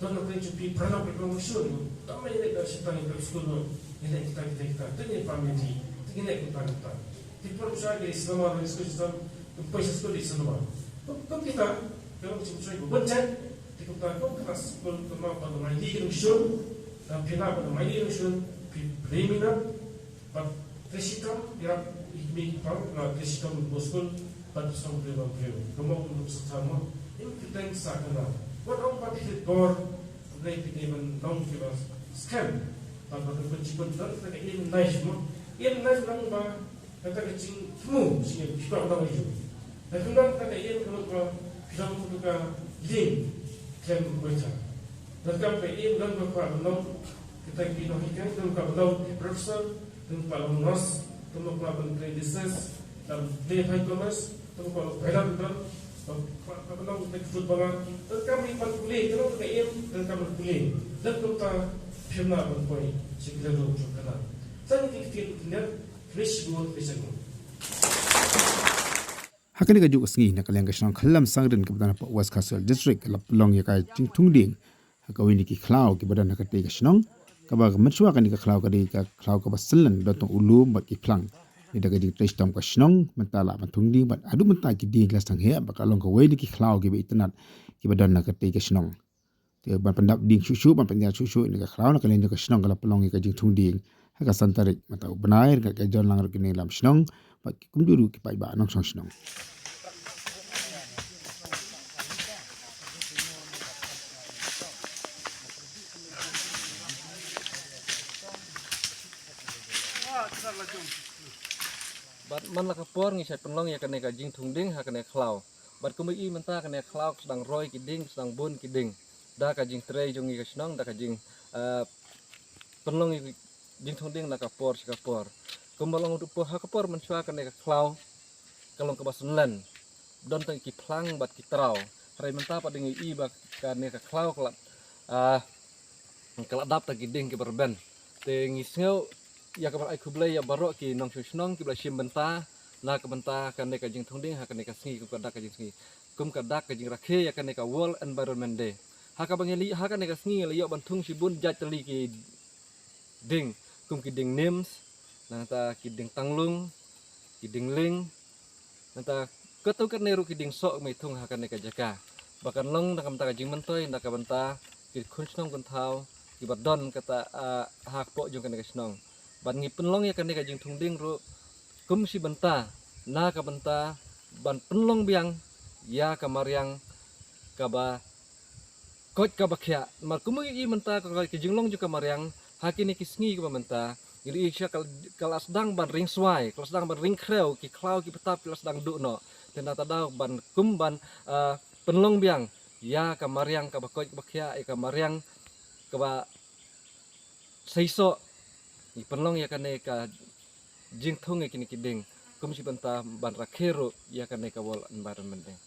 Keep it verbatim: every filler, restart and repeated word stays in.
Don na pdeng jong phi, para lok phi, para lok shun. Tang ma ïa leh da shitang ïa prep school no. Ïa leh kita, kita, kita. Te ïa pam ïa ti. Te ïa leh kumta, kumta. Te por sha ki cinema, ri school system, kum poi sha school ri cinema. Kum, kum kita, ka long chim choi ko. Bun chen, te kumta, kum kita school, kumta, ba ma ïa ki shun. Tang phi na, ba ma ïa ki shun. Phi, phi mina. Bad trei shitom ïarap ïa i kmie i kpa, bad trei shitom bun skul, bad sngewbha briew bad briew. Kumno kum duk sa tang mo, im kyrteng sa kynmaw. Wat ong ba phi khlem bor, lei phi dei ban long kiba skhem. Bad ba phi ban jingpynlong kata ka aim in life mo. Aim in life long ba kata ka jingthmu jingim phi kwah ban long aïu. Lada phi long kata ka aim ka long ba phi long kata ka lieng khlem waither. Lada kam ka aim long ba kwah ban long Kita ki nonghikai, kum ka ba long ki professor, kum ka long nurse, kum ka long ban trei research, ban trei high commerce, kum ka long pilot, kum ka long footballer, kum ka long ban pule, kum ka long ka em, kum ka long pule. Dan kum ka phim na ban poi, shi kile ro chuk kana. San ki ki ki ne, fresh go, fresh go. Ha kane ka juh ka sngi na ka liang ka shnong Khyllem Sangrin kaba don hapoh West Khasi Hills District ka la pynlong ïa ka jingthung dieng ha kawei na ki khlaw kiba don ha katei ka shnong, kaba mynshuwa kane ka khlaw ka dei ka khlaw kaba synlen, don tang u lum bad ki phlang. Ngi da ka jingtrei shitom ka shnong mynta la ban thung dieng bad haduh mynta ki dieng ki la sdang heh bad ka long kawei na ki khlaw kiba itynnad kiba don ha katei ka shnong. Te ban pyndap dieng shuh shuh, ban pynïar shuh shuh ïa ka khlaw, na ka liang jong ka shnong ka la pynlong ïa ka jingthung dieng ha ka san tarik mynta u bnai, ryngkat ka jong lang ruh ki nongïalam shnong bad kumjuh ruh ki paidbah nongshong shnong. Bad man la ka por ngi shait pynlong ïa kane ka jingthung dieng ha kane ka khlaw. Bad kumba i mynta kane ka khlaw ka sdang roi ki dieng, ka sdang bun ki dieng. Da ka jingtrei jong ngi ka shnong, da ka jing, eh, pynlong ïa ka jingthung dieng na ka por sha ka por. Kumba long ruh por ha ka por mynshuwa kane ka khlaw ka long kaba synlen. Don tang ki phlang bad ki traw. Hynrei mynta pat dang i ba kane ka khlaw ka la, ah, ka la dap tang ki dieng kiba rben. Te ngi sngew ïa kaba ai khublei ïa baroh ki nongshong shnong kiba la shim bynta na ka bynta kane ka jingthung dieng ha kane ka sngi, kum ka dak ka jingsngi, kum ka dak ka jingrakhe ïa kane ka World Environment Day. Ha kaba ngi la, ha kane ka sngi ngi la ïoh ban thung shibun jait tylli ki dieng, kum ki dieng neem, nangta ki dieng tanglung, ki dieng lieng, nangta katto katne ruh ki dieng soh ba ngi thung ha kane ka jaka. Ba kan long na ka bynta ka jingmyntoi, na ka bynta ki khun shnong khun thaw kiba don kata, ah, hapoh jong kane ka shnong. Bad ngi pynlong ïa kane ka jingthung dieng ruh kum shi bynta, na ka bynta ban pynlong biang ïa ka mariang kaba koit kaba khiah. Namar kumba ngi i mynta ka, ka jinglong jong ka mariang ha kine ki sngi kiba mynta, ngi la i sha ka, ka la sdang ban ring swai, ka la sdang ban ring khrew, ki khlaw ki btap ki la sdang duh noh. Te nangta daw ban kum ban, ah, pynlong biang ïa ka mariang kaba koit kaba khiah, ïa ka mariang kaba seisoh, ngi pynlong ïa kane ka jingthung ïa kine ki dieng kum shi bynta ban rakhe ruh ïa kane ka World Environment Day.